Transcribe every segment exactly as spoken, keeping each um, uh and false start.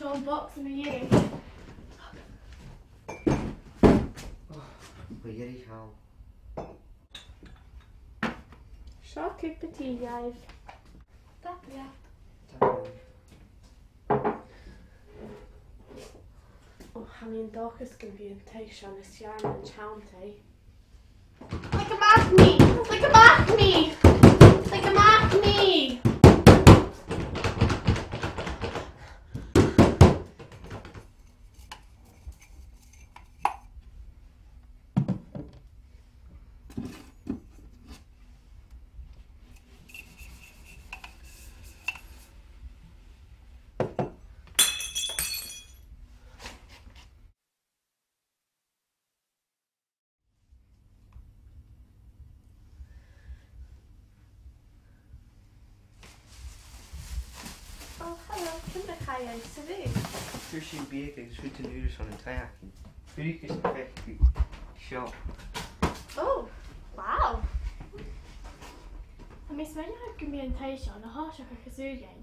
Seo am bogsa mu dheireadh. Mu dheireadh thall. Seo cupa tì dhuibh. Tapadh leibh. Tapadh leibh. Ò, tha mi an dòchas gum bi an taigh seo nas fheàrr na an t-seann taigh. Leig a-mach mi! Leig a-mach mi! Leig a-mach mi! Ò, halò, ciamar a chaidh sa bhùth? Fhuair sinn biadh agus rudan ùra son an taigh againn. Fuirichibh is faic seo. Ò, wow! Tha mi a' smaoineachadh gum bi an taigh seo na thòiseachadh cus ùr dhuinn.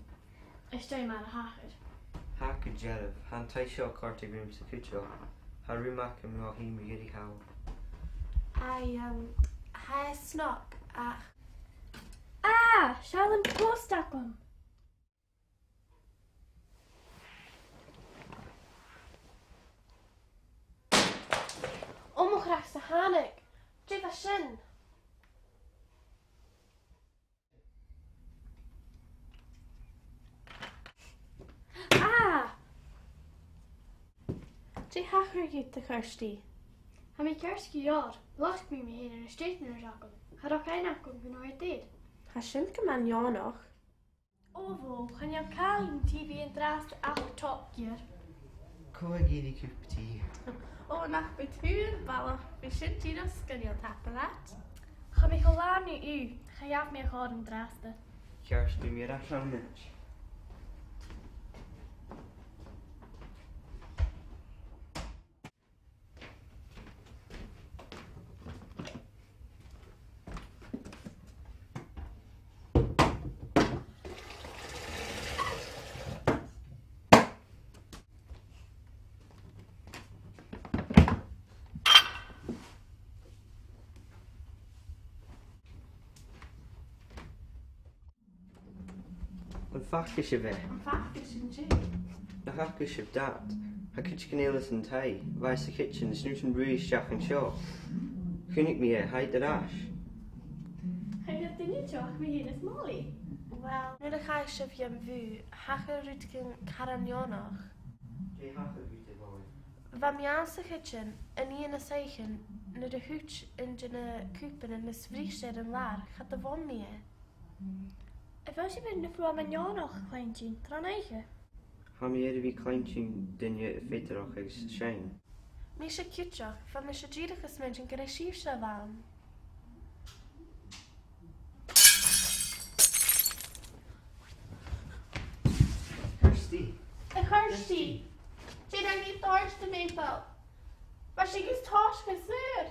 Is dòcha mar a thachair. Tha gu dearbh, tha an taigh seo a' còrdadh riumsa cuideachd. Tha rùm agam ri mo thimcheall thall. Aidh, um, tha e snog, ach... Ah, seall am post agam! Ò mo chreach-sa thàinig! Dè bha sin? Ah! Dè thachair dhut, a Chiorstaidh? Tha mi ceart gu leòr. Loisg mi mi fhèin ann an straighteners agam. Cha robh cuimhne agam gun robh e daor. Tha sin gu math neònach. Ò bhò, chan eil càil an T V an-dràsta ach Top Gear. Cò ag iarraidh cupa tì? Ò, nach bi thu am balach, bidh sin dìreach sgoinneil, tapadh leat. Chì mi cho làn ri thu, cha ghabh mi a' chòrr an-dràsta. Ceart, bidh mi air ais ann a-nis. Am faca sibh e? Am faca sibh e? Nach fhaca sibh Dad? Tha cuideigin eile san taigh. Bha e sa chidsin, is an uair sin ruith e a-steach an seo. Chunnaic mi e, tha e air ais. Chan eil duine an seo ach mi fhìn is Molly. Well, nuair a chaidh sibh dhan bhùth, thachair rudeigin car neònach. Dè thachair dhut, a Mholly? Bha mi anns a' chidsin, a' nighe na soithichean, nuair a thuit aon de na cupannan is bhris e air an làr, cha do bhuail mi e. A bheil sibh air na fuaimean neònach a chluinntinn tron oidhche? Tha mi air a bhith a' cluinntinn daoine a' feadaireachd agus a' seinn. Mise cuideachd, bha mise dìreach a' smaointinn gur e sibhse a bh' ann. Kirsty. A Kirsty. Dè rinn thu dha Mabel? Bha sinn gus tòiseachadh saor.